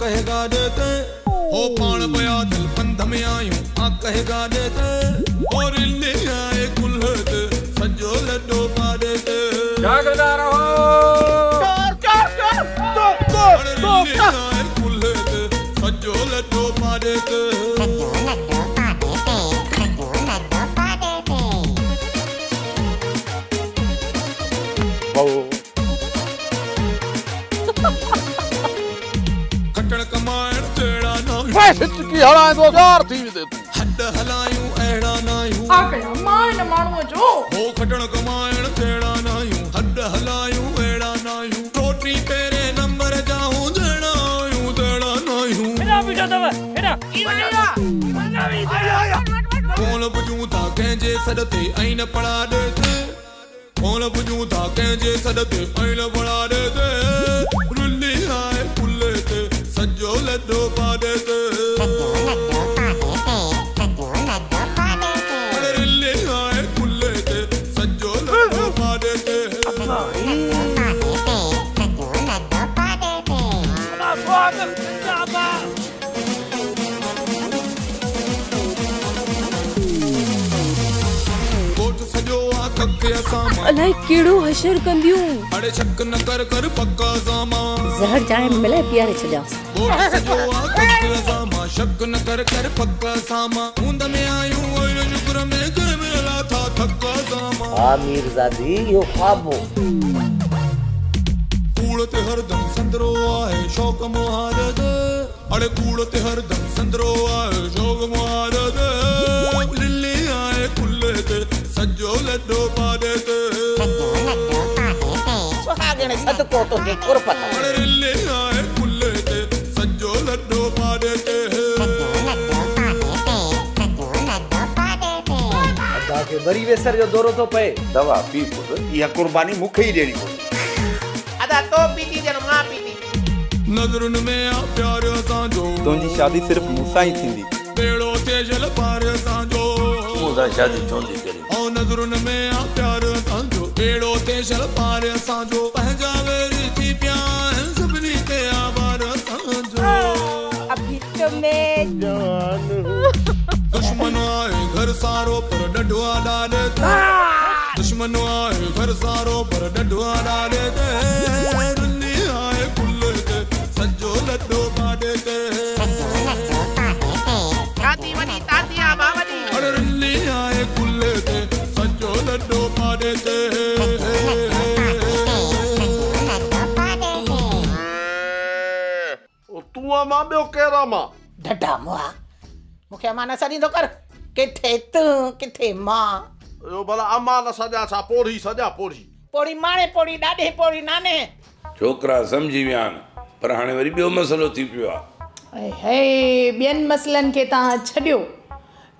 कहे गाॾे ते। हो पाण पिया दिल पंध में आहियूं आ कहे गाॾे ते। हो रिली आहे कुल्हे ते सॼो लॾो पाॾे ते। जागंदा रहो। चोर चोर चोर चोर चोर चोर कुल्हे ते सॼो लॾो पाॾे ते। सॼो लॾो पाॾे ते, सॼो लॾो पाॾे ते। खटण कमाइण जहिड़ा न आहियूं। हिचकी हलाईंदो यार थी वेंदे तूं। हॾ हलायूं अहिड़ा न आहियूं। छा कयां मां हिन माण्हूअ जो? हो खटण कमाइण जहिड़ा न आहियूं, हॾ हलायूं अहिड़ा न आहियूं। रोटी पहिरें नंबर जा हूं जहिड़ा आहियूं तहिड़ा न आहियूं। हेॾां बीठो अथव, हेॾां। कोन पुॼूं था कंहिंजे सॾ ते ऐं न पढ़ा ॾे ते। कोन पुॼूं था कंहिंजे सॾ ते ऐं न पढ़ा ॾे ते। रुली आहे कुल्हे ते सॼो लॾो पाॾे ते। सॼो लॾो पाॾे ते, सॼो लॾो पाॾे ते। रुली आहे कुल्हे ते सॼो लॾो पाॾे ते। सॼो लॾो पाॾे ते, सॼो लॾो पाॾे ते। ॻोठ सॼो आहे कख असां मां। अलाए कहिड़ो हशर कंदियूं। अड़े शक न कर कर पक्का सामा। ज़हर चांहि मिलाए पीआरे छॾियांसि। ॻोठ सॼो आहे कख असां मां, शक न कर कर पक्का सामा। हूंद में आहियूं ऐं शुक्र में कंहिं महिल था थक सामा। हा मीरज़ादी, इहो ख़्वाब हो। कूड़ ते हरदम संदरो आहे शौक मुहार ते। अड़े कूड़ ते हरदम संदरो आहे शौक मुहार ते। लिली आहे कुल्हे ते सॼो लॾो पाॾे ते। सॼो लॾो पाॾे ते। सुहागिण सदको तुंहिंजे कुर्ब तां। अड़े लिली आहे कुल्हे ते सॼो लॾो पाॾे ते। सॼो लॾो पाॾे ते, सॼो लॾो पाॾे ते। अदा खे वरी वेसर जो दौरो थो पए। दवा पी पुट, इहा कुर्बानी मूंखे ई ॾियणी पवंदी। अदा तो पीती ॼण मां पीती। नज़रुनि में आहे प्यार असांजो। तुंहिंजी शादी सिर्फ़ मूंसां ई थींदी। बेड़ो ते जल पार असांजो। मूंसां शादी छो थी करे? ओ नज़रुनि में आहे प्यार असांजो, बेड़ो ते जल पार असांजो। पंहिंजा वेरी थी पिया आहिनि सभिनी ते आवार असांजो। अभी तो मैं जवान हूं। दुश्मन आहे घर सारो पर ॾढो आहे ॾाॾे ते। दुश्मन आहे घर सारो पर ॾढो आहे ॾाॾे ते। रुली आहे कुल्हे ते सॼो लॾो पाॾे ते। सॼो लॾो पाॾे ते। छाती वॾी ताती आहे मां वॾी। अड़े रुली आहे कुल्हे ते सॼो लॾो पाॾे ते। सॼो लॾो पाॾे ते, सॼो लॾो पाॾे ते। तूं मां ॿियो केरु आहे मां? ढढा मुआ, मूंखे अमां न सॾींदो कर। किथे तूं किथे मां। इहो भला अमां न सॼा छा पोढ़ी सॼा पोढ़ी। पोढ़ी माणे पोढ़ी ॾाॾे पोढ़ी नाने। छोकिरा सम्झी विया आहिनि, पर हाणे वरी ॿियो मसइलो थी पियो आहे। हे ॿियनि मसइलनि खे तव्हां छॾियो,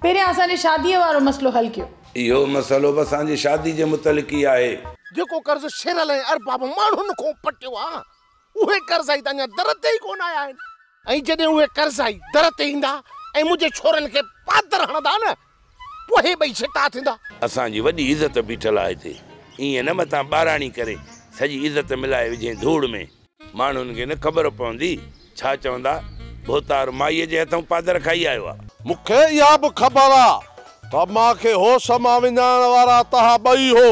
पहिरियां असांजे शादीअ वारो मसइलो हल कयो। इहो मसइलो बि असांजी शादी जे मुतलिक़ ई आहे। जेको कर्ज़ शेरल ऐं अरबाब माण्हुनि खां पटियो आहे, उहे कर्ज़ ई त अञा दर ते ई कोन आया आहिनि। ऐं जॾहिं उहे कर्ज़ ई दर ते ईंदा ऐं मुंहिंजे छोरनि खे पादर हणंदा न, पोइ हे ॿई छिटा थींदा। असांजी वॾी इज़त बीठल आहे हिते, ईअं न मथां ॿाराणी करे सॼी इज़त मिलाए विझे धूड़ में। माण्हुनि खे न ख़बर पवंदी, छा चवंदा, भोतार माईअ जे हथों पादर खाई आयो आहे। मूंखे इहा बि ख़बर आहे त मांखे होश मां विञाइण वारा तव्हां ॿई हो।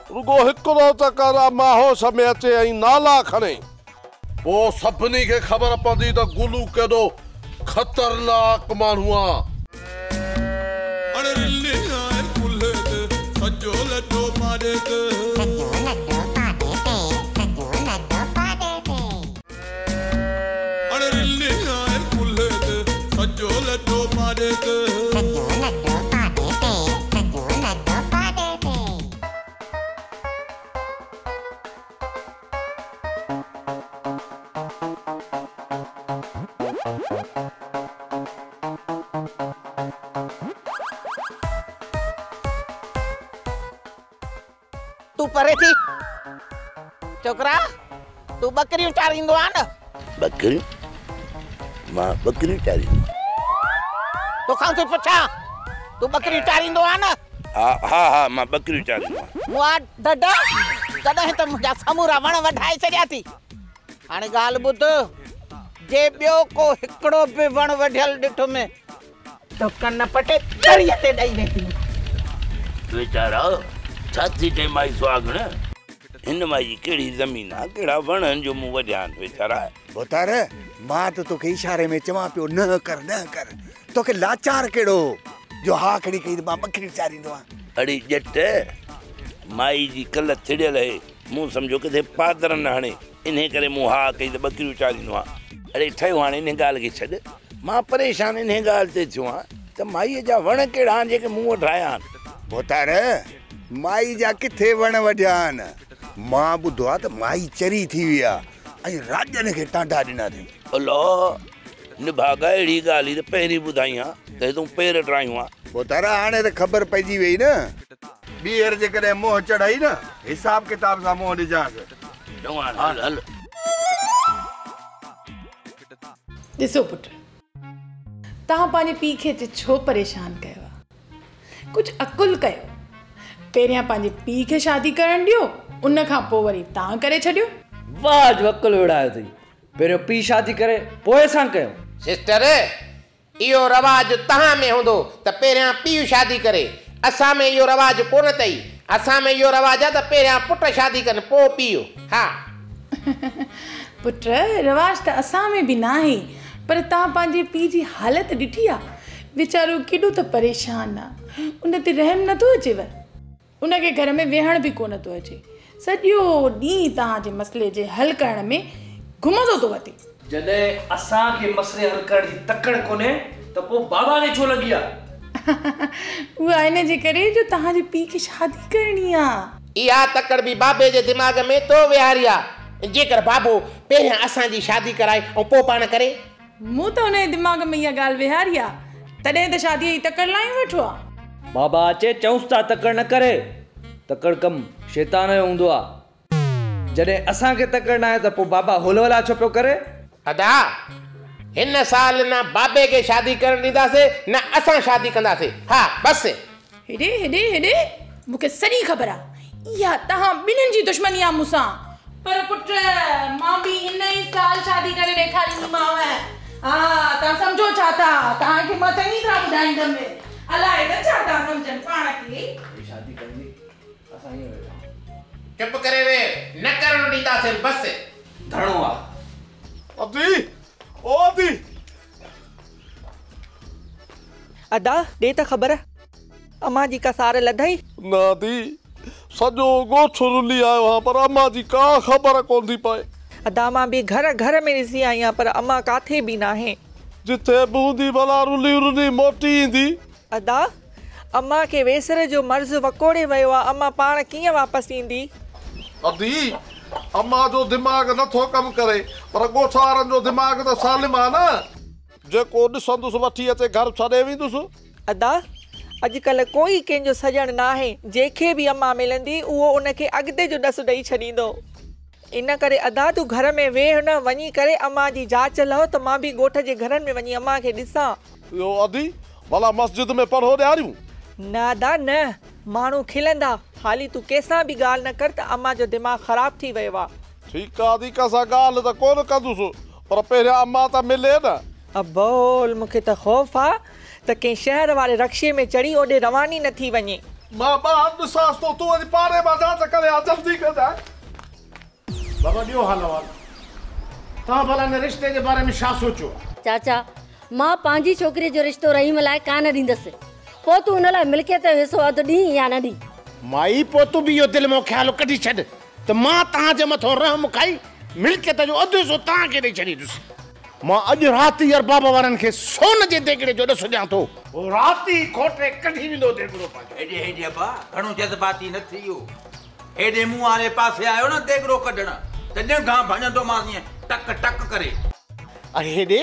रुगो हिकिड़ो चकर मां होश में अचे ऐं नाला खणे, पोइ सभिनी खे ख़बर पवंदी त गुलू केॾो ख़तरनाक माण्हू आहे। अड़े रिली आहे कुल्हे ते सॼो लॾो पाॾे ते। सॼो लॾो पाॾे ते, सॼो लॾो पाॾे ते। अड़े रिली आहे कुल्हे ते सॼो लॾो पाॾे ते। सॼो लॾो पाॾे ते, सॼो लॾो पाॾे ते। तूं परे थी छोकिरा, तूं बकरियूं चारींदो आहे न? बकरियूं? मां बकरियूं चारींदो? तोखां थो पुछां, तूं बकरियूं चारींदो आहे न? हा हा हा, मां बकरियूं चारींदो आहियां। मुआ डढा, तॾहिं त मुंहिंजा समूरा वण वढाए छॾिया थी। हाणे ॻाल्हि ॿुध, जे ॿियो को हिकिड़ो बि वण वढियल ॾिठुमि त कन पटे तड़ीअ ते ॾेई वेंदी। वीचारा छा थी चए माई सुहागण, हिन माई जी कहिड़ी ज़मीन आहे, कहिड़ा वण आहिनि जो मूं वढिया आहिनि वीचारा। भोतार मां त तोखे इशारे में चवां पियो न कर न कर, तोखे लाचार कहिड़ो जो हा खणी कई त मां बकरी चारींदो आहियां। अड़ी ॼट माई जी कल थिड़ियल आहे, मूं सम्झो किथे पादर न हणे, इन करे मूं हा कई त बकरियूं चारींदो आहियां। अड़े ठहियो हाणे इन ॻाल्हि खे छॾ, मां परेशान इन ॻाल्हि ते थियो आहियां त माईअ जा वण कहिड़ा आहिनि जेके मूं वढाया आहिनि। भोतार माई जा किथे वण वढिया आहिनि? मां ॿुधो आहे त माई चरी थी वई आहे ऐं राजन खे टांडा ॾिना अथई। अला निभागा, अहिड़ी ॻाल्हि त पहिरीं ॿुधाई हा त तूं पेर टिरायूं हा। भोतार हाणे त ख़बर पइजी वई न, ॿीहर जेकॾहिं मुंहुं चढ़ाई न हिसाब किताब सां मुंहुं ॾिजांसि। हल हल। ॾिसो पुट, तव्हां पंहिंजे पीउ खे अचे छो परेशान कयो आहे? कुझु अकुल कयो, पहिरियां पंहिंजे पीउ खे शादी करण ॾियो, उन खां पोइ वरी तव्हां करे छॾियो। वाह जो अकुल विड़ायो अथई, पहिरियों पीउ शादी करे पोइ असां कयूं। सिस्टर इहो रवाज तव्हां में हूंदो त पहिरियां पीउ शादी करे, असां में इहो रवाज कोन अथई। असां में इहो रवाज आहे त पहिरियां पुट शादी कनि पोइ पीउ। हा पुट, रवाज त असां में बि न आहे, पर तव्हां पंहिंजे पीउ जी हालत ॾिठी आहे? वीचारो केॾो त परेशान आहे, उन ते रहम नथो अचेव, उनखे घर में वेहणु बि कोन थो अचे, सॼो ॾींहुं तव्हांजे मसइले जे हल करण में घुमंदो थो वते। जॾहिं असांखे मसइले हल करण जी तकड़ कोन्हे त पोइ बाबा खे छो लॻी आहे? उहा इन जे करे जो तव्हांजे पीउ खे शादी करणी आहे। इहा तकड़ बि बाबे जे दिमाग़ में तो विहारी आहे, जेकर बाबो पहिरियां असांजी शादी कराए ऐं पोइ पाण करे। मूं त हुनजे दिमाग़ में इहा ॻाल्हि विहारी आहे, तॾहिं त शादीअ जी तकड़ लाए वेठो आहे। बाबा अचे चऊंसि था तकड़ न करे, तकड़ कमु शैतान जो हूंदो आहे। जॾहिं असांखे तकड़ न आहे त पोइ बाबा हुलवला छो पियो करे? अदा हिन साल न बाबे खे शादी करण ॾींदासीं न असां शादी कंदासीं। हा बसि। हेॾे हेॾे हेॾे, मूंखे सॼी ख़बर आहे, इहा तव्हां ॿिन्हिनि जी दुश्मनी आहे मूंसां। पर पुट, मां बि इन ई साल शादी करे ॾेखारींदीमांव। हा तव्हां सम्झो छा था, तव्हांखे मां चङी तरह ॿुधाईंदमि, अलाए त छा था सम्झनि पाण खे। शादी करणी असां ईअं वेठा चुप करे वे, न करण ॾींदासीं बसि। धरणो आहे। अदी ओ अदी। अदा ॾे त ख़बर, अम्मा जी का सार लधई? न अदी, सॼो ॻोठ रुली आयो आहियां पर अम्मा जी का ख़बर कोन थी पए। अदा मां बि घर घर में ॾिसी आई आहियां पर अम्मा काथे बि नाहे। जिथे बि हूंदी भला रुली रुली मोटी ईंदी। अदा अम्मा खे वेसर जो मर्ज़ वकोड़े वियो आहे, अम्मा पाण कीअं वापसि ईंदी? अदी अम्मा जो दिमाग़ नथो कमु करे पर ॻोठ वारनि जो दिमाग़ त सालिम आहे न, जेको ॾिसंदुसि वठी अचे घर छॾे वेंदुसि। अदा अॼुकल्ह कोई कंहिंजो सॼण न आहे, जंहिंखे बि अम्मा मिलंदी उहो उनखे अॻिते जो ॾस ॾेई छॾींदो। इन करे अदा तूं घर में वेह न, वञी करे अम्मा जी जांच लहो त मां बि ॻोठ जे घरनि में वञी अम्मा खे ॾिसां। इहो अदी भला मस्जिद में पढ़ो ॾियारियूं? न अदा न, माण्हू खिलंदा। हाली तूं कंहिंसां बि ॻाल्हि न कर त अम्मा जो दिमाग़ ख़राबु थी वियो आहे। ठीकु आहे अदी, कंहिंसां ॻाल्हि त कोन कंदुसि पर पहिरियां अम्मा त मिले न। अबोल मूंखे त ख़ौफ़ आहे त कंहिं शहर वारे रक्शे में चढ़ी ओॾे रवानी न थी वञे। मां ॿाहिरि ॾिसांसि थो, तूं वरी पाड़े मां जांच करे आ, जल्दी कजांइ। बाबा ॾियो हाल अहिवाल, तव्हां भला हिन रिश्ते जे बारे में छा सोचियो? चाचा मां पंहिंजी छोकिरीअ जो रिश्तो रहीम लाइ कान ॾींदसि, पोइ तूं हुन लाइ मिल्कियत जो हिसो अधु ॾीं या न ॾीं। माई पोइ तूं बि इहो दिलि मां ख़्यालु कढी छॾ त मां तव्हांजे मथां रहम खाई मिल्कियत जो अधु हिसो तव्हांखे ॾेई छॾींदुसि। मां अॼु राति ई अरबाब वारनि खे सोन जे देगड़े जो ॾस ॾियां थो, राति ई खोटे कढी वेंदो देगड़ो पंहिंजो। हेॾे हेॾे अबा, घणो जज़्बाती न थी वियो, हेॾे मूं वारे पासे आयो न देगड़ो कढण त ॼंघां भॼंदो मां ईअं टक टक करे। अरे हेॾे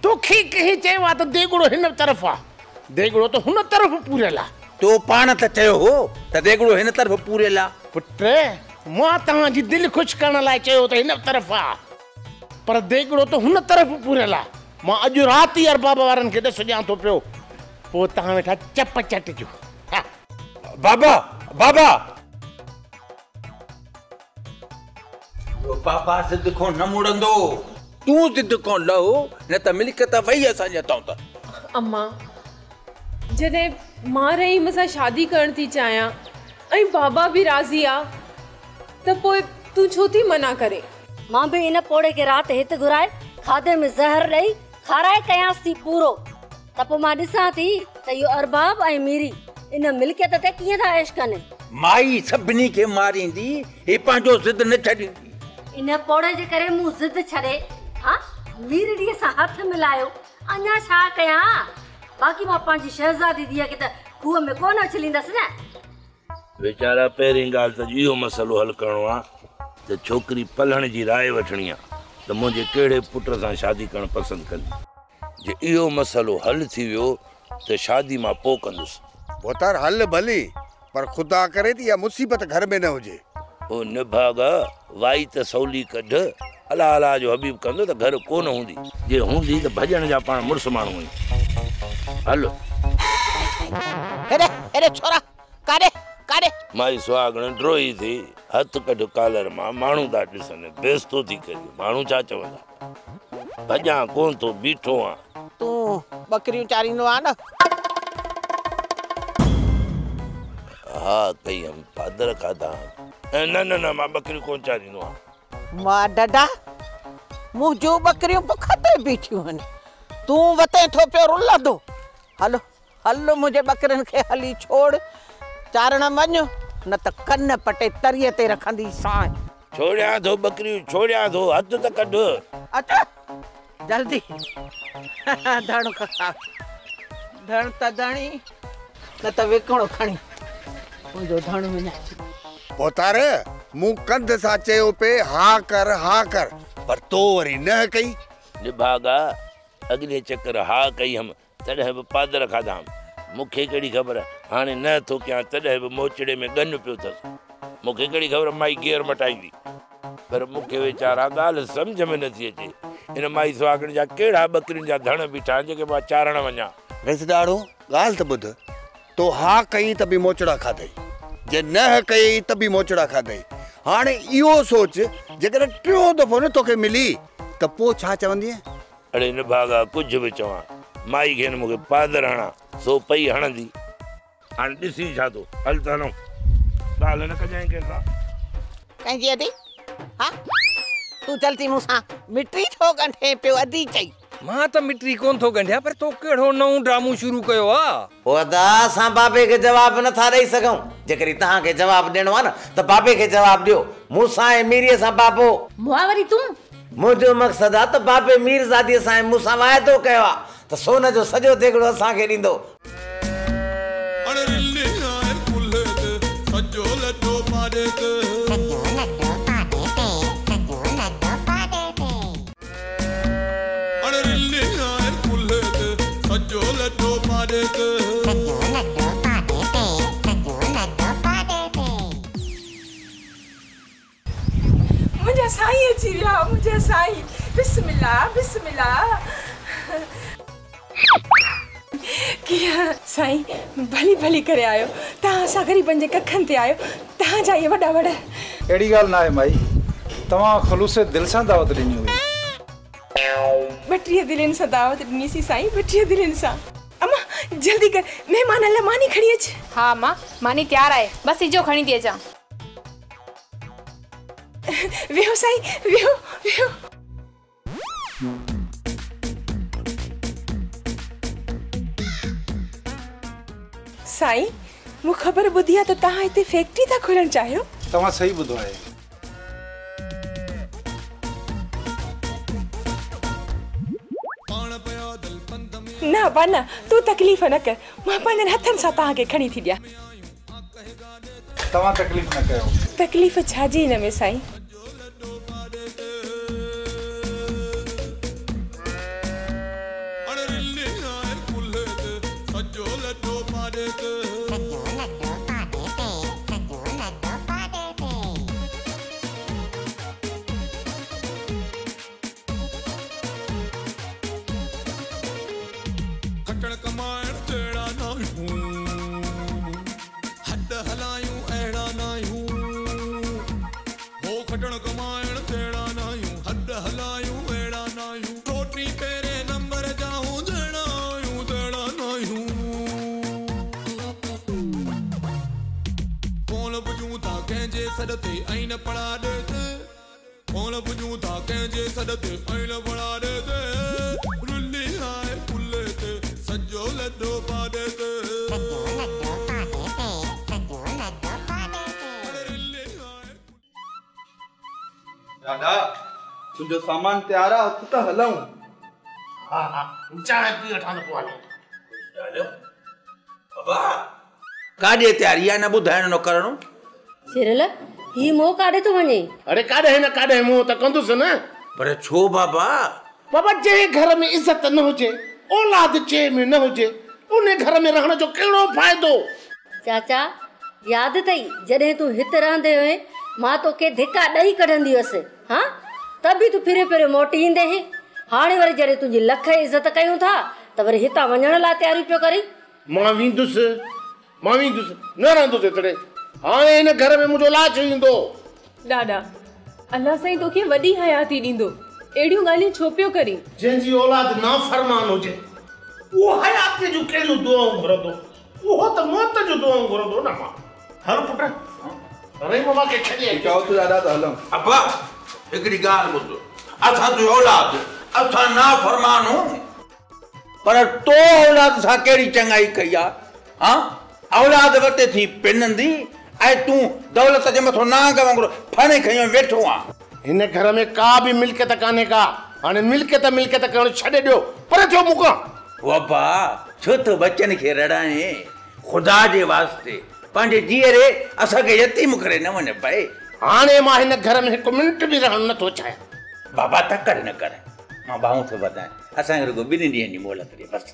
तोखे कंहिं चयो आहे त देगड़ो हिन तरफ़ आहे, देगड़ो त हुन तरफ़ पूरियल आहे। तो पाण त चयो हो त देगड़ो हिन तरफ़ पूरियल आहे। पुट मां तव्हांजी दिलि ख़ुशि करण लाइ चयो त हिन तरफ़ आहे, पर देगड़ो त हुन तरफ़ पूरियल आहे। मां अॼु राति ई अरबाब वारनि खे ॾस ॾियां थो पियो, पोइ तव्हां वेठा चप चटिजो। बाबा बाबा बाबा सिद्ध खां न मुड़ंदो। तूं ज़िद को लहो न त मिल्कियत वई असांजे हथां त। अम्मा जॾहिं मां रहीम सां शादी करणु थी चाहियां ऐं बाबा बि राज़ी आहे त पोइ तूं छो थी मना करे? मां बि इन पोड़े खे राति हिते घुराए खाधे में ज़हर ॾेई खाराए कयांसि थी पूरो त पोइ मां ॾिसां थी त इहो अरबाब ऐं मीरी इन मिल्कियत ते कीअं था ऐश कनि। माई सभिनी खे मारींदी, हे पंहिंजो ज़िद न छॾींदी। इन पोड़े जे करे मूं ज़िद छॾे हा मीरड़ीअ सां हथु मिलायो, अञा छा कयां? बाक़ी मां पंहिंजी शहज़ादी धीअ खे त खूह में कोन उछलींदसि न। वीचारा पहिरीं ॻाल्हि त इहो मसइलो हल करिणो आहे त छोकिरी पलण जी राय वठणी आहे त मुंहिंजे कहिड़े पुट सां शादी करणु पसंदि कंदी। जे इहो मसइलो हल थी वियो त शादी मां पोइ कंदुसि। भोतार हल भली पर ख़ुदा करे त इहा मुसीबत घर में न हुजे। ओ निभागा वाई त सवली कढ, अलाह अलाह जो हबीब कंदो त घर कोन हूंदी, जे हूंदी त भॼण जा पाण मुड़ुस माण्हू आहियूं। हल हेॾे हेॾे छोरा काॾे काॾे। माई सुहागण ड्रोही थी, हथु कढ कॉलर मां, माण्हू था ॾिसनि, बेइज़्ज़तो थी करी, माण्हू छा चवंदा? भॼां कोन थो, बीठो आहियां। तूं बकरियूं चारींदो आहीं न? हा कई हम पादर खाधा। न न न मां बकरियूं कोन चारींदो आहियां। मां डडा मुंहिंजूं बकरियूं बुख ते बीठियूं आहिनि, तूं वते थो पियो रुलंदो। हलो हलो मुंहिंजे बकरियुनि खे हली छोड़, चारण वञ न त कन पटे तरीअ ते रखंदी सांइ। छोड़ियां थो बकरियूं, छोड़ियां थो, हथु त कढ। अच जल्दी धण खा, धण त धणी न त विकणो खणी मुंहिंजो धण वञाए। भोतार मूं कंध सां चयो पे हा कर पर तो वरी न कई। निभागा अॻिले चक्कर हा कई हम तॾहिं बि पादर खाधा हम। मूंखे कहिड़ी ख़बर हाणे न थो कयां तॾहिं बि मोचड़े में ॻन पियो अथसि। मूंखे कहिड़ी ख़बर माई गेयर मटाईंदी। पर मूंखे वीचारा ॻाल्हि सम्झ में नथी अचे, हिन माई सुहागण जा कहिड़ा बकरियुनि जा धण बीठा आहिनि जेके मां चारण वञा। रईस ॾाढो ॻाल्हि त ॿुध, तो हा कई त बि मोचड़ा खाधई, जे न कई त बि मोचड़ा खाधई। हाणे इहो सोच जेकॾहिं टियों दफ़ो न तोखे मिली त पोइ छा चवंदीअ? अड़े निभागा कुझु बि चवां, माई खे मूंखे पादर हणा सो पई हणंदी। हाणे ॾिसी छा थो, हल त हलूं, ॻाल्हि न कजांइ कंहिंसां। कंहिंजी अदी? हा तूं चलती मूंसां मिटी थो ॻंढे पियो अदी चई। मां त मिटी कोन थो ॻंढियां, पर तो कहिड़ो नओं ड्रामो शुरू कयो आहे? ओ अदा असां बाबे खे जवाब नथा ॾेई सघूं। जेकॾहिं तव्हांखे जवाब ॾियणो आहे न त बाबे खे जवाब ॾियो। मूंसां ऐं मीरीअ सां बाबो। मुआ वरी तूं? मुंहिंजो मक़सदु आहे त बाबे मीरज़ादीअ सां ऐं मूंसां वाइदो कयो आहे त सोन जो सॼो देगड़ो असांखे ॾींदो। मुंहिंजा साईं अची विया, मुंहिंजा साईं। बिस्मिल्लाह बिस्मिल्लाह। कीअं साईं भली भली करे आयो, तव्हां असां ग़रीबनि जे कखनि ते आयो, तव्हांजा इहे वॾा वॾा। अहिड़ी ॻाल्हि न आहे माई, तव्हां ख़लूस दिलि सां दावत ॾिनी हुई। 32 दिलनि सां दावत ॾिनीसीं साईं, 32 दिलनि सां। अम्मा जल्दी कर, महिमान लाइ मानी खणी अच। हा अम्मा मानी तयारु आहे, बसि इजो खणी थी अचां। वेहो साईं वेहो वेहो। साईं मूं ख़बर ॿुधी आहे त तव्हां हिते फैक्ट्री था खोलणु चाहियो। तव्हां सही ॿुधो आहे। न अबा न, तूं तकलीफ़ न कर, मां पंहिंजनि हथनि सां तव्हांखे खणी थी ॾियां। तव्हां तकलीफ़ न कयो। तकलीफ़ छाजी हिन में साईं? सॾ ते ऐं न पढ़ा ॾे ते। कोन पुॼूं था कंहिंजे सॾ ते ऐं न पढ़ा ॾे ते। रुली आहे कुले ते सॼो लॾो पाॾे ते। सॼो लॾो पाॾे ते, सॼो लॾो पाॾे ते। दादा, तुंहिंजो सामान तयारु आहे, उथ त हलूं। हा हा, चांहि पी वठां त पोइ हलूं। हलो बाबा, काॾे तयारी आहे? न ॿुधाइणो न करणो। शिरल, ही मोह काॾे थो वञे? अरे काॾे न काॾे मुंहुं त कंदुसि न। पर छो बाबा? बाबा, जंहिं घर में इज़त न हुजे, औलाद चए में न हुजे, उन घर में रहण जो कहिड़ो फ़ाइदो? चाचा, यादि अथई जॾहिं तूं हिते रहंदे हुए, मां तोखे धिका ॾेई कढंदी हुअसि, हा? त बि तूं फिरे फिरे मोटी ईंदे हे। हाणे वरी जॾहिं तुंहिंजी लख इज़त कयूं था त वरी हितां वञण लाइ तयारी पियो करी। मां वेंदुसि, मां वेंदुसि, न रहंदुसि हितड़े। हाणे हिन घर में मुंहिंजो लाश ईंदो। ॾाॾा, अलाह साईं तोखे वॾी हयाती ॾींदो, अहिड़ियूं ॻाल्हियूं छो पियो करीं? जंहिंजी औलाद नाफरमान हुजे, उहो हयातीअ जूं कहिड़ियूं दुआऊं घुरंदो? उहो त मौत जूं दुआऊं घुरंदो न। मां हल पुट, रहीम मां खे छॾे। चओ त दादा त हलूं। अब्बा, हिकिड़ी ॻाल्हि ॿुध, असां तुंहिंजी औलाद, असां नाफरमान हूं, पर तो औलाद सां कहिड़ी चङाई कई आहे? हा, औलाद वटे थी पिनंदी ऐं तूं दौलत जे मथां नांग वांगुरु फणे खयो वेठो आहीं। हिन घर में का बि मिल्कियत कान्हे का, हाणे मिल्कियत मिल्कियत करणु छॾे ॾियो, पर थियो मूंखां। बाबा, छो थो बच्चनि खे रड़ाए? ख़ुदा जे वास्ते पंहिंजे जीअरे असांखे यतीम करे न वञ पए। हाणे मां हिन घर में हिकु मिंट बि रहणु नथो चाहियां। बाबा, तकड़ न कर, मां बाहूं थो वधाए, असांखे रुगो 2 ॾींहनि जी मोहलत ॾे बसि।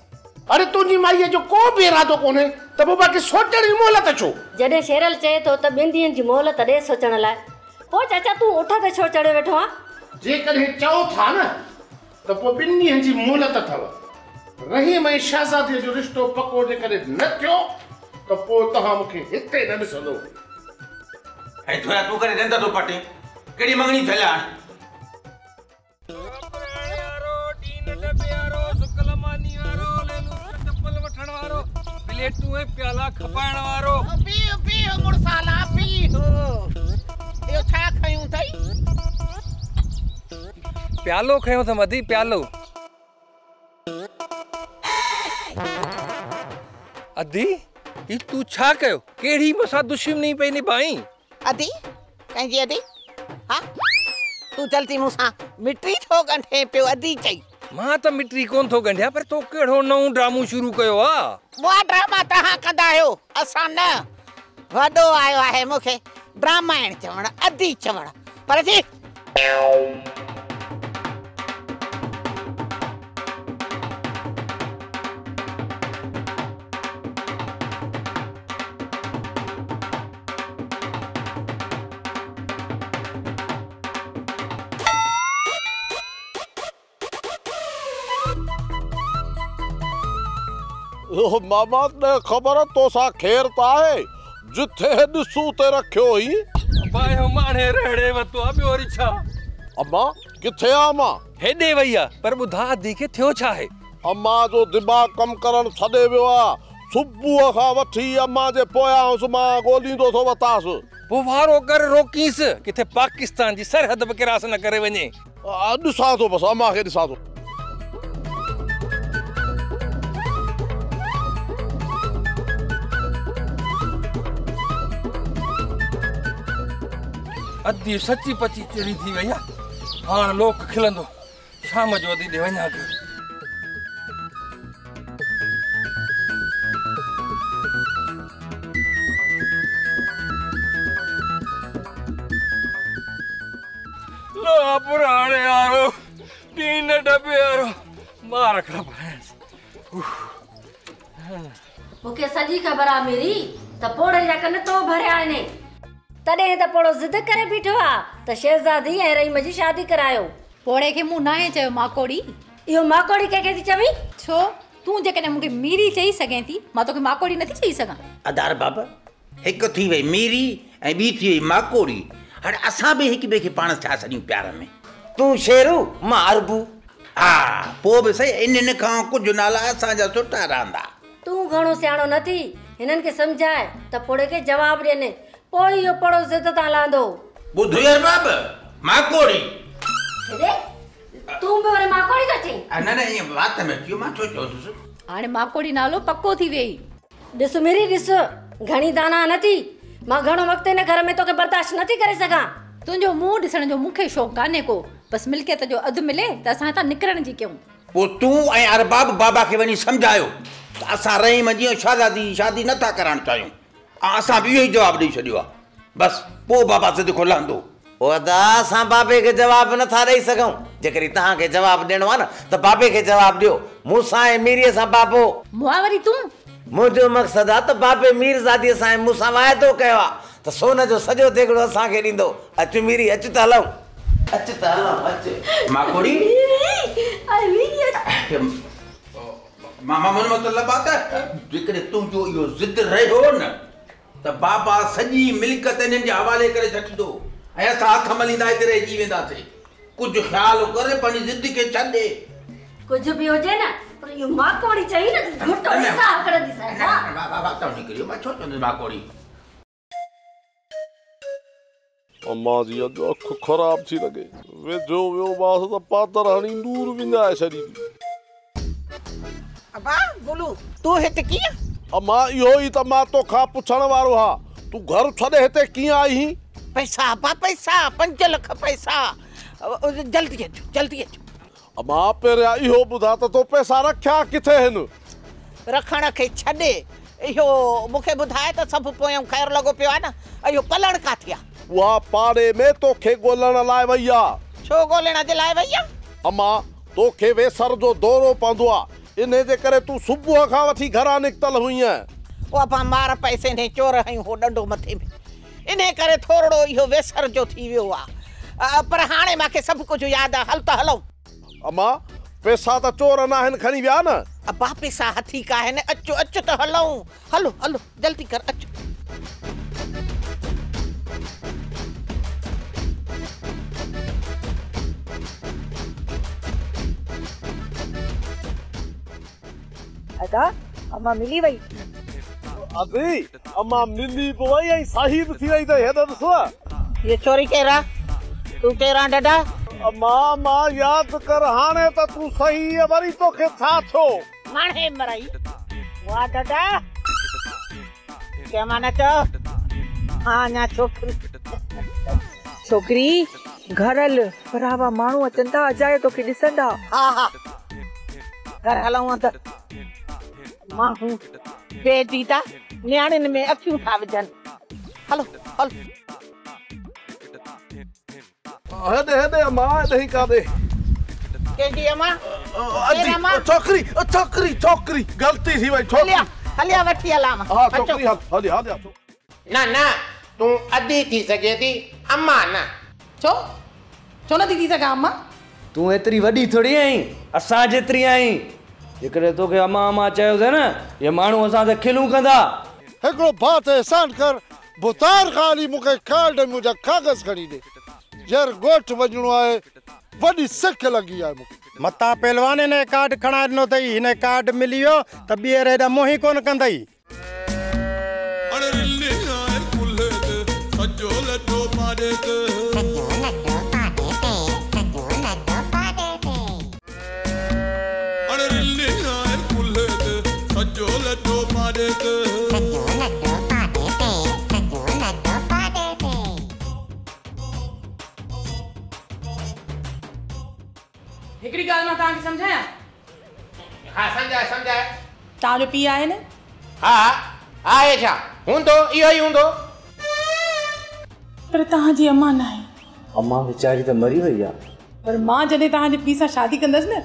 अरे तुंहिंजी माईअ जो को बि इरादो कोन्हे त पोइ बाक़ी सोचण जी मोहलत छो? जॾहिं शेरल चए थो त 2 ॾींहनि जी मोहलत ॾे सोचण लाइ, पोइ चाचा तूं उठ ते छो चढ़ियो वेठो आहीं? जेकॾहिं चओ था न त पोइ 2 ॾींहनि जी मोहलत अथव। रहीम ऐं शहज़ादीअ जो रिश्तो पको जेकॾहिं न थियो त पोइ तव्हां मूंखे हिते न ॾिसंदो। ऐं छोरा, तूं करे ॾंद थो पटे, कहिड़ी मंगणी थियल आहे? प्लेटूं ऐं प्याला खपाइण वारो। पीउ पीउ मुड़साला पीउ। इहो छा खयूं अथई? प्यालो खयो अथमि अदी, प्यालो। अदी, ही तूं छा कयो? कहिड़ी मूंसां दुश्मनी पई निभाई? अदी, कंहिंजी अदी? हा, तूं चलती मूंसां मिटी थो ॻंढे पियो अदी चई। मां त मिटी कोन थो ॻंढियां, पर तो कहिड़ो नओं ड्रामो शुरू कयो आहे? उहा ड्रामा तव्हां कंदा आहियो, असां न। वॾो आयो आहे मूंखे ड्रामाइण चवण, अदी चवण, पर थी। मामा, ने ख़बर तोसां खेर त आहे, जिथे ॾिसूं ते रखियो ई। अब्बा, इहो माणे रहड़े वरितो आहे, ॿियो वरी छा? अम्मा, किथे आहे अम्मा? हेॾे वई आहे, पर ॿुधा अदी खे थियो छा आहे? अम्मा जो दिमाग़ कमु करणु छॾे वियो आहे। सुबुह खां वठी अम्मा जे पोयां हुउसि, मां ॻोल्हींदो थो वतांसि। पोइ वारो कर रोकींसि, किथे पाकिस्तान जी सरहद बि क्रॉस न करे वञे। ॾिसां थो बसि, अम्मा खे ॾिसां थो। अदी सची पची चिड़ी थी वई आहे, हाणे लोक खिलंदो। शाम जो अदी ॾे वञा कर। लो पुराणे यारो, टीन डबे यारो, मार खा भैंस। मूंखे सॼी ख़बर आहे मेरी त पोड़े जा कन तो भरिया आहिनि, तॾहिं त पोड़ो ज़िद करे बीठो आहे त शहज़ादी ऐं रहीम जी शादी करायो। पोड़े खे मूं नाहे चयो माकोड़ी। इहो माकोड़ी कंहिंखे थी चवीं? छो तूं जेकॾहिं मूंखे मीरी चई सघें थी, मां तोखे माकोड़ी नथी चई सघां। अदार बाबा, हिकु थी वई मीरी ऐं ॿी थी वई माकोड़ी। हाणे असां बि हिक ॿिए खे पाण छा छॾियूं प्यार में? तूं शेरू, मां अरबू। हा, पोइ बि सही इन्हनि खां कुझु नाला असांजा सुठा रहंदा। तूं घणो सियाणो न थी, हिननि खे सम्झाए त पोड़े खे जवाब ॾियनि। पोइ इहो पड़ो ज़िद तां लहंदो। ॿुध अरबाब, माकोड़ी। हेॾे तूं बि वरी माकोड़ी थो चईं? न न, ईअं वात में अची वियो, मां छो चवंदुसि। हाणे माकोड़ी नालो पको थी वई। ॾिस मिरी ॾिस, घणी दाना न थी, मां घणो वक़्तु हिन घर में तोखे बर्दाश्त नथी करे सघां। तुंहिंजो मुंहुं ॾिसण जो मूंखे शौक़ु कान्हे को, बसि मिल्कियत जो अधु मिले त असां हितां निकिरण जी कयूं। पोइ तूं ऐं अरबाब बाबा खे वञी सम्झायो त असां रहीम जी ऐं शहज़ादी जी शादी नथा कराइण चाहियूं, ऐं असां बि इहो ई जवाबु ॾेई छॾियो आहे। बसि पोइ बाबा ज़िद खां लहंदो। ओ अदा, असां बाबे खे जवाबु नथा ॾेई सघूं। जेकॾहिं तव्हांखे जवाबु ॾियणो आहे न त बाबे खे जवाबु ॾियो, मूंसां ऐं मीरीअ सां बाबो। मुआ वरी तूं? मुंहिंजो मक़सदु आहे त बाबे मीरज़ादीअ सां ऐं मूंसां वाइदो कयो आहे त सोन जो सॼो देगड़ो असांखे ॾींदो। अचु मीरी, अचु त हलूं, अचु त हलूं, अचु। माकोड़ी, मामा मन मतिलबु आहे त जेकॾहिं तुंहिंजो इहो ज़िद रहियो न त बाबा सॼी मिल्कत इन्हनि जे हवाले करे छॾींदो ऐं असां हथ मलींदा हिते रहिजी वेंदासीं। कुझु ख़्यालु कर, पंहिंजी ज़िद खे छॾे। कुझु बि हुजे न, पर इहो माकोड़ी चई न घुटो साह कढंदीसि। बाबा त निकिरी वियो, मां छो चवंदुसि माकोड़ी। अम्मा जी अॼु अखि ख़राबु थी लॻे, वेझो वियो मांसि त पादर हणी नूर विञाए छॾींदी। अबा गुलू, तूं हिते कीअं? अम्मा इहो ई त मां तोखां पुछण वारो हा, तूं घर छॾे हिते कीअं आई ही? पैसा अबा पैसा, 5 लख पैसा, जल्दी अचो जल्दी अचो। अम्मा पहिरियां इहो ॿुधा त तो पैसा रखिया किथे आहिनि? रखण खे छॾे, इहो मूंखे ॿुधाए त सभु पोयां ख़ैर लॻो पियो आहे न, इहो पलण काथे आहे? उहा पाड़े में तोखे ॻोल्हण लाइ वई आहे। छो ॻोल्हण जे लाइ वई आहे? अम्मा तोखे वेसर जो दौरो पवंदो आहे, इन जे करे तूं सुबुह खां वठी घरां निकितल हुईं। ओ अबा मार पैसे ने चोर हयूं हो ॾंडो मथे में, इन करे थोरो इहो वेसर जो थी वियो आहे, पर हाणे मूंखे सभु कुझु यादि आहे। हल त हलूं। अम्मा पैसा त चोर न आहिनि खणी विया न? अबा पैसा हथी का आहिनि, अचो अचो त हलूं, हलो हलो जल्दी कर अचो। अदा अम्मा मिली वई। अदी अम्मा मिली बि वई ऐं सही बि थी वई त हेॾो ॾिसो। ये छोरी केरु आहे? तूं केरु आहीं डॾा? अम्मा मां यादि कर हाणे त तूं सही वरी तोखे छा थियो? हाणे मरई वाह डॾा, कंहिं मां न चओ। हा अञा छोकिरी छोकिरी घर हल, परावा माण्हू अचनि था, अजायो तोखे ॾिसंदा। हा हा घर हलूं त माण्हू बेदीदा नियाणियुनि में अखियूं था विझनि। हलो हलो। हेॾे हेॾे अम्मा, हेॾे ई काॾे? कंहिंजी अम्मा? छोकिरी छोकिरी छोकिरी, ग़लती थी वई। हलिया हलिया वठी हलां। हा छोकिरी हल हलिया हलिया। न न, तूं अधी थी सघे थी, अम्मा न। छो छो नथी थी सघां अम्मा? तूं एतिरी वॾी थोरी आहीं, असां जेतिरी आहीं। जेकॾहिं तोखे अम्मा अम्मा चयोसीं न, इहे माण्हू असां ते खिलूं कंदा। हिकिड़ो भाउ ते अहसान कर, भुतार खां हली मूंखे कार्ड ऐं मुंहिंजा कागज़ खणी ॾे। यार ॻोठ वञिणो आहे, वॾी सिक लॻी आहे मूंखे। मतां पहलवान हिन कार्ड खणाए ॾिनो अथई, हिन कार्ड मिली वियो त ॿीहर हेॾा मुंहुं ई कोन कंदई। हिकिड़ी ॻाल्हि मां तव्हांखे सम्झायां? हा सम्झाए सम्झाए। तव्हांजो पीउ आहे न? हा आहे छा? हूंदो, इहो ई हूंदो। पर तव्हांजी अम्मा न आहे। अम्मा वीचारी त मरी वई आहे। पर मां जॾहिं तव्हांजे पीउ सां शादी कंदसि न,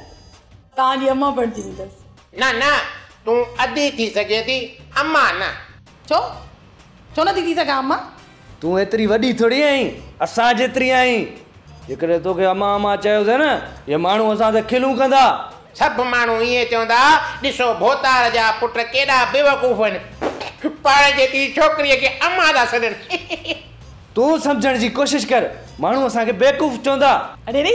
तव्हांजी अम्मा बणिजी वेंदसि। न न, तूं अधी थी सघे थी, अम्मा न। छो छो नथी थी सघां अम्मा? तूं एतिरी वॾी थोरी आहीं, असां जेतिरी आहीं। जेकॾहिं तोखे अम्मा अम्मा चयोसीं न, इहे माण्हू असां ते खिलूं कंदा। सभु माण्हू ईअं चवंदा, ॾिसो भोतार जा पुट केॾा बेवकूफ़ आहिनि, पाण जेतिरी छोकिरीअ खे अम्मा था सॾनि। तूं सम्झण जी कोशिशि कर, माण्हू असांखे बेवकूफ़ चवंदा। अरे रे,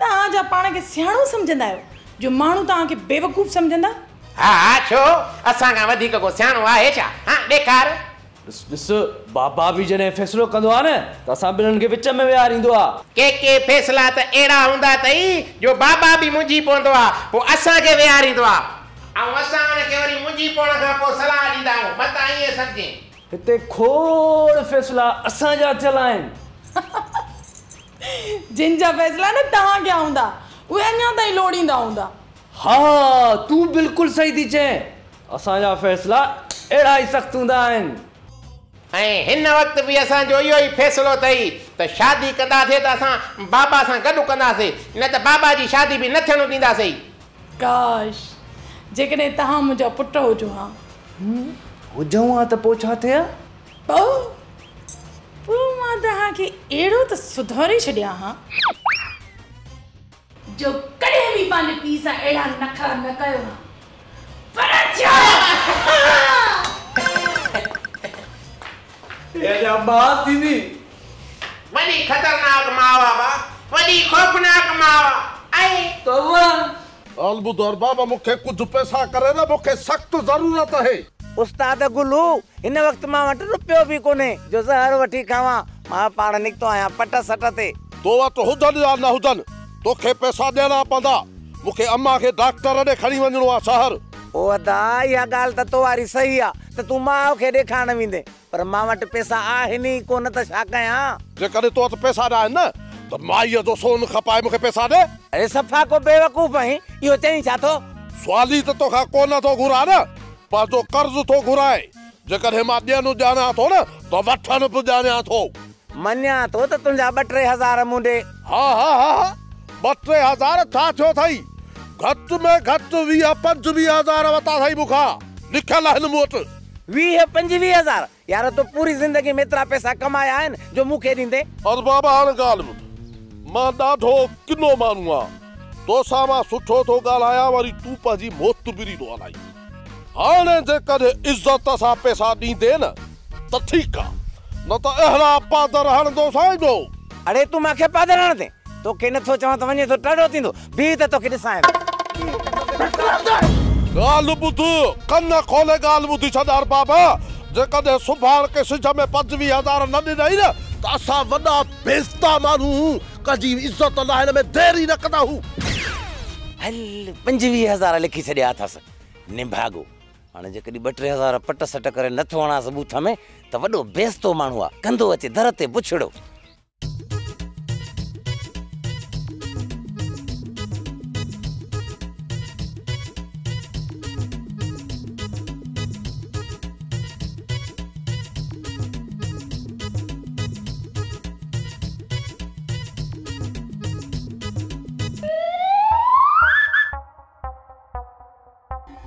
तव्हां जा पाण खे सियाणो सम्झंदा आहियो, जो माण्हू तव्हांखे बेवकूफ़ सम्झंदा? हा हा, छो असां खां वधीक को सियाणो आहे छा? हा ॾेखार। ڏس ڏس بابا به جڏهن فيصلو ڪندو آ نه ته اسان ٻنهن کي وچ ۾ ويهاريندو آ. ڪي ڪي فيصلا ته اهڙا هوندا اٿئي جو بابا به منجهي پوندو آ پوء اسان کي ويهاريندو آ ۽ اسان ان کي وري منجهي پوڻ کان پوء صلاح ڏيندا آهيون متان ائين سمجهين. هتي کوڙ فيصلا اسان جا ٿيل آهن. جن جا فيصلا نه توهان ڪيا هوندا اهي اڃا تائين لوڙيندا هوندا. ها تون بلڪل صحيح ٿي چئين. اسان جا فيصلا اهڙا ئي سخت هوندا آهن. ۽ هن وقت به اسان جو اهو ئي فيصلو اٿئي ته شادي ڪنداسين ته اسان بابا سان گڏ ڪنداسين نه ته بابا جي شادي به نه ٿيڻ ڏينداسين. ڪاش! جيڪڏهن توهان منهنجا پٽ هجو ها. هجون ها ته پوء ڇا ٿئي ها؟ پوء مان توهان کي اهڙو ته سڌاري ڇڏيان ها. جو ڪڏهن به پنهنجي پيء سان اهڙا نخرا نه ڪيو ها. پر ڇا؟ اڃا ماء ٿيندي. وڏي خطرناڪ ماء آ با، وڏي خوفناڪ ماء آ ۽. توبه! ڳالهه ٻڌ ارباب، مون کي ڪجهه پئسا ڪري ڏي، مون کي سخت ضرورت آهي. استاد گلو، هن وقت مان وٽ رپيو به ڪونهي جو زهر وٺي کاوان. مان پاڻ نڪتو آهيان پٽ سٽ تي. تو وٽ هجن يا نه هجن، توکي پئسا ڏيڻا پوندا. مون کي امان کي ڊاڪٽر ڏي کڻي وڃڻو آ شهر. او ادا، اها ڳالهه ته تو واري صحيح آ ته تون ماء کي ڏيکارڻ ويندين، پر مان وٽ پئسا آهن ئي ڪونه ته ڇا ڪيان؟ جيڪڏهن تو وٽ پئسا نه آهن نه ته مائيء جو سون کپائي مون کي پئسا ڏي. اڙي صفا ڪو بيوقوف آهين، اهو چئين ڇا ٿو؟ سوالي ته توکان ڪونه ٿو گهران نه، پنهنجو قرض ٿو گهرانء. جيڪڏهن مان ڏيڻ ڄاڻان ٿو نه ته وٺڻ به ڄاڻان ٿو. مڃان ٿو ته تنهنجا ٻه ٽي هزار مون ڏي. ها ها ها ها ٻه ٽي هزار ڇا ٿيو اٿئي؟ گهٽ ۾ گهٽ 20 25 هزار ورتا اٿئي مون کان، لکيل آهن مون وٽ. 20 25 هزار؟ يار تو پوري زندگي ۾ ايترا پئسا ڪمايا آهن جو مون کي ڏيندين؟ ارباب هاڻ ڳالهه ٻڌ، مان ڏاڍو ڪنو ماڻهو آهيان، توسان مان سٺو ٿو ڳالهايان وري تون پنهنجي معتبري ٿو هلائين. هاڻي جيڪڏهن عزت سان پئسا ڏيندين نه ته ٺيڪ آ، نه ته اهڙا پادر هڻندوسانء جو. اڙي تون مان کي پادر هڻندين؟ توکي نٿو چوان ته وڃين ٿو ٽرڙو ٿيندو، بيهه ته توکي ڏسانء ٿو. ڳالهه ٻڌ، ڪن کولي ڳالهه ٻڌي ڇڏ ارباب، جيڪڏهن سڀاڻڪي سج ۾ 25 هزار نه ڏنئي نه ته اسان وڏا بيعزتا ماڻهو هون، ڪنهن جي عزت لاهڻ ۾ دير ئي نه ڪندا هون. هل 25 هزار لکي ڇڏيا اٿس. نڀاڳو، هاڻي جيڪڏهن ٻه ٽي هزار پٽ سٽ ڪري نه ٿو هڻانس ٻوٿ ۾ ته وڏو بيستو ماڻهو آ، ڪندو اچي در تي بڇڙو.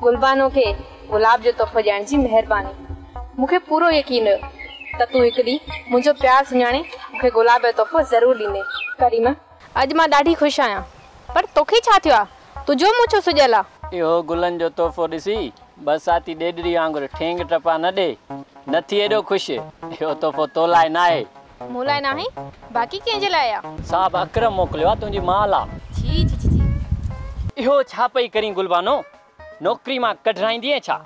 گلبانو کي گلاب جو تحفو ڏيڻ جي مهرباني. مون کي پورو يقين هيو ته تون هڪ ڏينهن منهنجو پيار سڃاڻي مون کي گلاب جو تحفو ضرور ڏيندين. ڪريم، اڄ مان ڏاڍي خوش آهيان. پر توکي ڇا ٿيو آ؟ تنهنجو منهن ڇو سڄيل آ؟ اهو گلن جو تحفو ڏسي برساتي ڏيڏري وانگر ٺينگ ٽپا نه ڏي. نه ٿي ايڏو خوش. اهو تحفو تو لاء ناهي. مون لاء ناهي؟ باقي ڪنهن جي لاء آ؟ صاحب اڪرم موڪليو آ تنهنجي ماء لاء. ڇي ڇي ڇي ڇي. اهو ڇا پئي ڪرين گلبانو؟ نوڪري مان ڪڍرائيندينء ڇا؟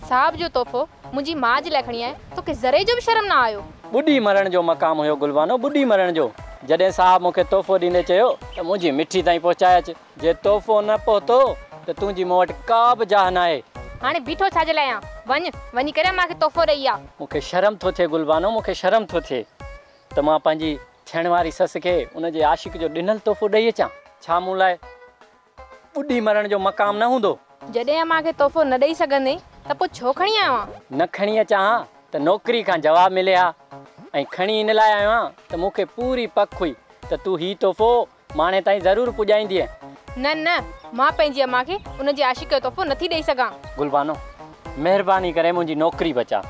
صاحب جو تحفو منهنجي ماء جي لاء کڻي آئين، توکي ذري جو به شرم نه آيو؟ ٻڏي مرڻ جو مقام هيو گلبانو، ٻڏي مرڻ جو. جڏهن صاحب مون کي تحفو ڏيندي چيو ته منهنجي مٺي تائين پهچائي اچ. جي تحفو نه پهتو ته تنهنجي مون وٽ ڪا به جاء ناهي. هاڻي بيٺو ڇا جي لاء آن؟ وڃ، وڃي ڪري امان کي تحفو ڏئي آ. مون کي شرم ٿو ٿئي گلبانو، مون کي شرم ٿو ٿئي ته مان پنهنجي ٿيڻ واري سس کي ان جي عاشق جو ڏنل تحفو ڏئي اچان. ڇا مون لاء ٻڏي مرڻ جو مقام نه هوندو؟ جڏهن امان کي تحفو نه ڏئي سگهندين ته پوء ڇو کڻي آيو آن؟ نه کڻي اچان ها ته نوڪري کان جواب ملي ها ۽ کڻي ان لاء آيو آهيان ته مون کي پوري پڪ هئي ته تون هي تحفو ماڻي تائين ضرور پڄائيندينء. نه نه، مان پنهنجي امان کي ان جي عاشق جو تحفو نٿي ڏئي سگهان. گلبانو، مهرباني ڪري منهنجي نوڪري بچاء.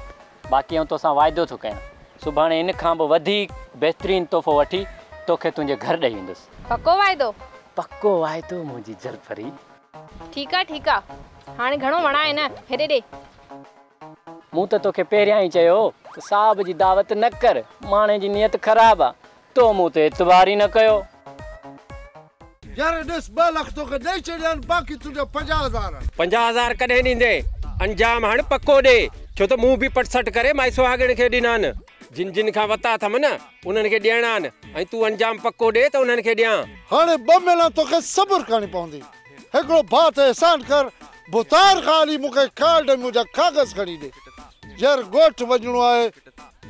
باقي آئون توسان واعدو ٿو ڪيان، سڀاڻي ان کان به وڌيڪ بهترين تحفو وٺي توکي تنهنجي گهر ڏئي ويندس. پڪو واعدو؟ پڪو واعدو منهنجي جلپري. ٺيڪ آ ٺيڪ آ، هاڻي گهڻو وڻاء نه، هيڏي ڏي. مون ته توکي پهريان ئي چيو هو ته صاحب جي دعوت نه ڪر، ماڻهي جي نيت خراب آ. تو مون تي اعتبار ئي نه ڪيو. يار ڏس 2 لک توکي ڏئي ڇڏيا آهن باقي تنهنجا 50 هزار آهن. 50 هزار ڪڏهن ڏيندين؟ انجام هاڻ پڪو ڏي، छो त मूं बि पटसट करे माई सुहागण खे ॾिना आहिनि। जिन जिन खां वरिता अथमि न उन्हनि खे ॾियणा आहिनि ऐं तूं अंजाम पको ॾे त उन्हनि खे ॾियां। हाणे 2 महीना तोखे सब्र करणी पवंदी। हिकिड़ो भाउ ते एहसान कर, भुतार खां हली मूंखे कार्ड ऐं मुंहिंजा कागज़ खणी ॾे। यार ॻोठ वञिणो आहे,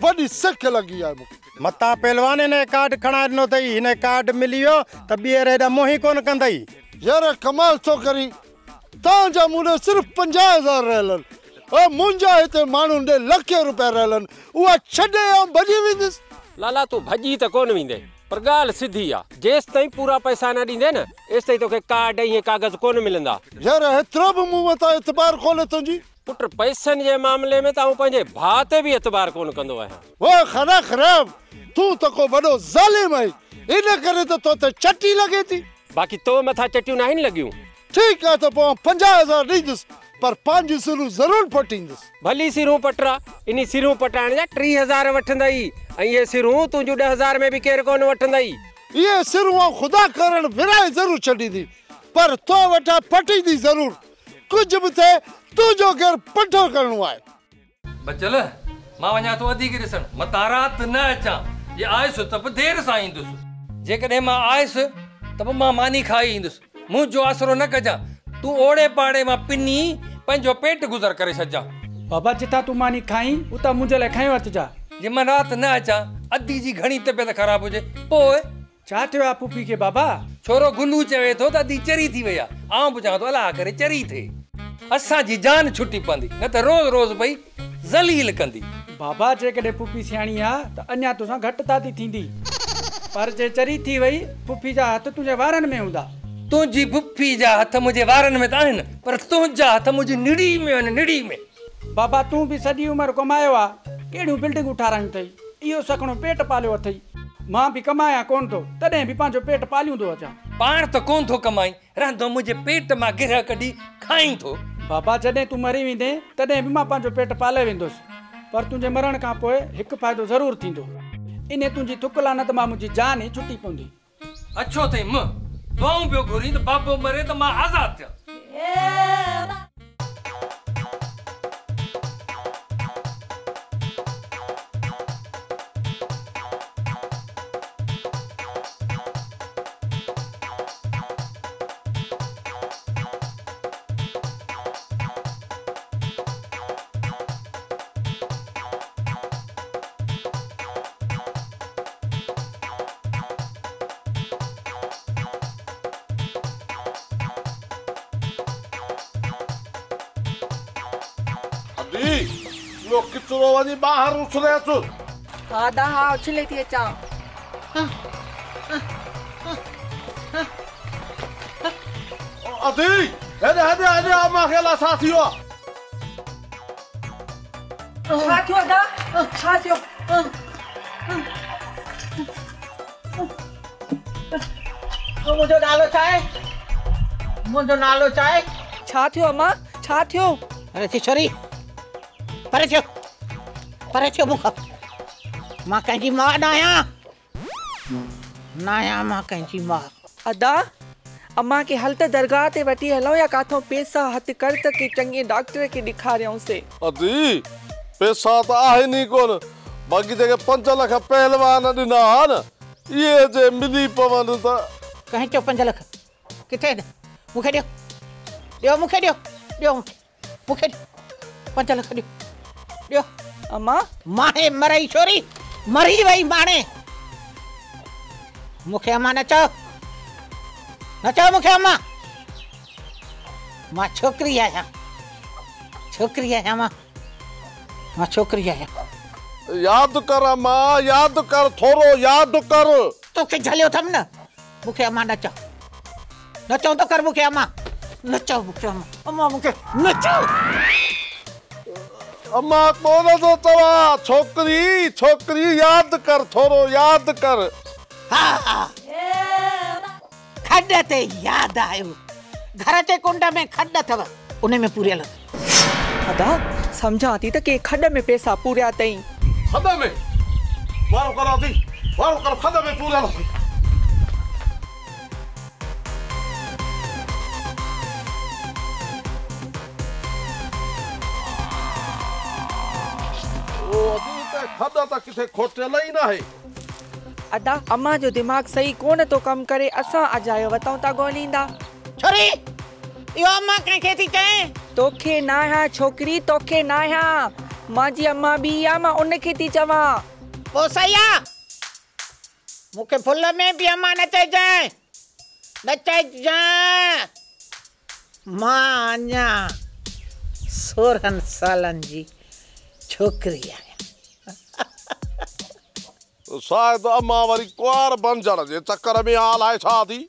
वॾी सिक लॻी आहे मूंखे। मतां पहलवान हिन कार्ड खणाए ॾिनो अथई, हिन कार्ड मिली वियो त ॿीहर हेॾा मुंहुं ई कोन कंदई। यार कमाल थो करी, तव्हांजा मूं ॾे सिर्फ़ 50,000 रहियल आहिनि ऐं मुंहिंजा हिते माण्हुनि ॾे लखे रुपया रहियल आहिनि, उहा छॾे ऐं भॼी वेंदुसि। लाला तूं भॼी त कोन वेंदे, पर ॻाल्हि सिधी आहे, जेसि ताईं पूरा पैसा न ॾींदे न एसि ताईं तोखे कार्ड ऐं इहे कागज़ कोन मिलंदा। यार एतिरो बि मूं मथां एतबार कोन्हे तुंहिंजी। पुट पैसनि जे मामले में त आउं पंहिंजे भाउ ते बि एतबार कोन कंदो आहियां। ओ खरा ख़राब, तूं त को वॾो ज़ालिम आहीं, इन करे त तो ते चटी लॻे थी। बाक़ी तो मथां चटियूं नाहिनि लॻियूं। ठीकु आहे त पोइ 50,000 ॾींदुसि, पर पंहिंजी सिरूं ज़रूरु पटींदुसि। भली सिरूं पटरा, इन सिरूं पटाइण जा 30,000 वठंदई ऐं इहे सिरूं तुंहिंजूं 10,000 में बि केरु कोन वठंदई। इहे सिरूं आउं ख़ुदा करण विराए ज़रूरु छॾींदी, पर तो वटां पटींदी ज़रूरु। कुझु बि थिए तुंहिंजो घर पठो करिणो आहे। बचल, मां वञा थो अधी खे ॾिसण, मतां राति न अचां। जे आयुसि त पोइ देरि सां ईंदुसि, जेकॾहिं मां आयुसि त पोइ मां मानी खाई ईंदुसि। मुंहिंजो आसरो न कजां, तूं ओड़े पाड़े मां पिनी पंहिंजो पेट गुज़र करे छॾिजां। बाबा जितां तूं मानी खाई उतां मुंहिंजे लाइ खणी अचिजां। जे मां राति न अचां, अधी जी घणी तबियत ख़राबु हुजे पोइ छा थियो आहे फूफी खे बाबा? छोरो गुलू चवे थो त अधी चरी थी वई आहे, आउं बि चवां थो अलाह करे चरी थिए, असांजी जान छुटी पवंदी, न त रोज़ रोज़ पई ज़लील कंदी। बाबा जेकॾहिं फूफी सियाणी आहे त अञा तोसां घटि तादी थींदी, पर जे चरी थी वई फूफी जा हथ तुंहिंजे वारनि में हूंदा। तुंहिंजी फूफी जा हथ मुंहिंजे वारनि में त आहिनि, पर तुंहिंजा हथ मुंहिंजी निड़ी में आहिनि, निड़ी में। बाबा तूं बि सॼी उमिरि कमायो आहे, कहिड़ियूं बिल्डिंगूं ठारायूं अथई, इहो सघणो पेट पालियो अथई। मां बि कमायां कोन थो, तॾहिं बि पंहिंजो पेट पालियूंदो अचां। पाण त कोन थो कमाई, रहंदो मुंहिंजे पेट मां गिरह कढी खाई थो। बाबा जॾहिं तूं मरी वेंदे तॾहिं बि मां पंहिंजो पेट पाले वेंदुसि, पर तुंहिंजे मरण खां पोइ हिकु फ़ाइदो ज़रूरु थींदो, इन तुंहिंजी थुक लानत मां मुंहिंजी जान ई छुटी पवंदी। अच्छो अथई मुंहुं, दुआऊं पियो घुरी त बाबो मरे त मां आज़ाद थियां। कचरो वञी ॿाहिरि उछले अचु। हा दा हा उछले थी अचां। अधी हेॾे हेॾे हेॾे अम्मा खे अलाए छा थी वियो आहे? छा थियो अदा, छा थियो? मुंहिंजो नालो छा आहे? मुंहिंजो नालो छा आहे? छा थियो अम्मा, छा थियो? अरे छोरी परे थियो, परे थियो मूंखां। मां कंहिंजी माउ न आहियां, न आहियां मां कंहिंजी माउ। अदा अम्मा खे हल त दरगाह ते वठी हलूं या काथों पैसा हथ कर त के चङे डॉक्टर खे ॾेखारियूंसे। अदी पैसा त आहिनि ई कोन, बाक़ी जेके 5 लख पहलवान ॾिना हुआ न, इहे जे मिली पवनि त। कंहिं चयो 5 लख? किथे आहिनि? मूंखे ॾियो, ॾियो मूंखे ॾियो, ॾियो मूंखे ॾियो, 5 लख ॾियो, ॾियो। अम्मा माणे मरई छोरी मरी वई माणे। मूंखे अम्मा न चओ, न चओ मूंखे अम्मा। मां छोकिरी आहियां, छोकिरी आहियां मां, मां छोकिरी आहियां। यादि कर अम्मा, यादि कर, थोरो यादि कर। तोखे झलियो अथमि न, मूंखे अम्मा न चओ, न चओ त कर मूंखे अम्मा, न चओ मूंखे अम्मा, अम्मा मूंखे न चओ। अम्मा कोन थो चवां, छोकिरी छोकिरी यादि कर, थोरो यादि कर। हा खॾ ते यादि आयो, घर जे कुंड में खॾ अथव, उन में पूरियल। अदा सम्झां थी त कंहिं खॾ में पैसा पूरिया अथई। खॾ में? वारो कर अदी, वारो कर, खॾ में पूरियल अथई। کڏ ته ڪٿي کوٽيل ئي ناهي. ادا، امان جو دماغ صحيح ڪونه ٿو ڪم ڪري، اسان اجايو وتون ٿا ڳوليندا. ڇوري، اهو امان ڪنهن کي ٿي چئين؟ توکي ناهيان ڇوڪري، توکي ناهيان. مانجي امان ٻي آ، مان ان کي ٿي چوان. پوء صحيح آ. مون کي ڀل ۾ به امان نه چئجانء، نه چئجانء. مان اڃا 16 سالن جي ڇوڪري آهيان. شايد امان وري ڪنوار بڻجڻ جي چڪر ۾ آ، الائي ڇا ٿي.